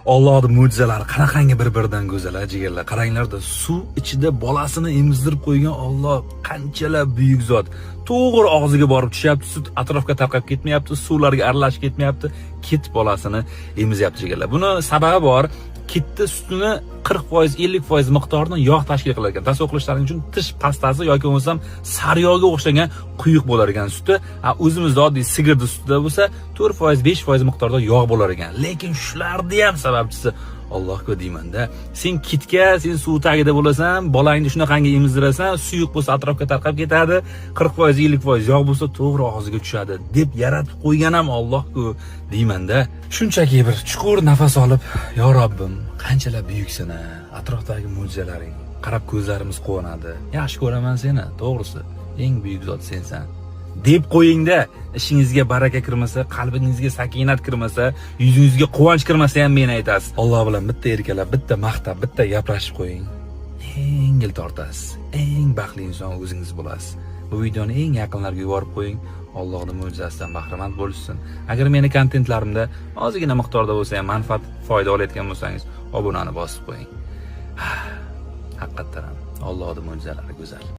Allohning mo'jizalari qanaqangi bir-biridan go'zal, a, jigarlar. Qaranglarda, suv ichida bolasini emizdirib qo'ygan Alloh qanchalar buyuk zot. To'g'ri og'ziga borib tushyapti, sut atrofga tarqab ketmayapti, suvlarga aralashib ketmayapti, kit bolasini emizyapti, jigarlar. Buni sababi bor. Kitni sutini 40%, 50% miqdorini yog' tashkil qilar ekan. Tasavvur qilishlaring uchun tish pastasi yoki bo'lmasam sariyog'ga o'xshagan quyuq bo'lar ekan suti. O'zimizda oddiy sigirni sutida bo'lsa 4%, 5% miqdorda yog' bo'lar ekan. Lekin shularni ham sababchisi Allohga deymanda. Sen kitga, sen suv tagida bo'lasan, bolangni shunaqangi emizdirasan, suyuq bo'lsa atrofga tarqab ketadi, 40%, 50% yog' bo'lsa to'g'ri og'ziga tushadi deb yaratib qo'ygan ham Alloh-ku deymanda. Shunchaki bir chuqur nafas olib, "Yo Robbim, qanchalar buyuksan, a, atrofdagi mo'jizalaring qarab ko'zlarimiz quvonadi. Yaxshi ko'raman seni, to'g'risi, eng buyuk zot sensan." deb qo'yingda. Ishingizga baraka kirmasa, qalbingizga sakinat kirmasa, yuzingizga quvonch kirmasa ham meni aytasiz. Alloh bilan bitta erkalab, bitta maqtab, bitta gaplashib qo'ying, yengil tortasiz, eng baxtli inson o'zingiz bo'lasiz. Bu videoni eng yaqinlarga yuborib qo'ying, Allohning mo'jizasidan bahramand bo'lishsin. Agar meni kontentlarimda ozgina miqdorda bo'lsa ham manfaat, foyda olayotgan bo'lsangiz, obunani bosib qo'ying. Haqiqatdan ham Allohning mo'jizalari go'zal.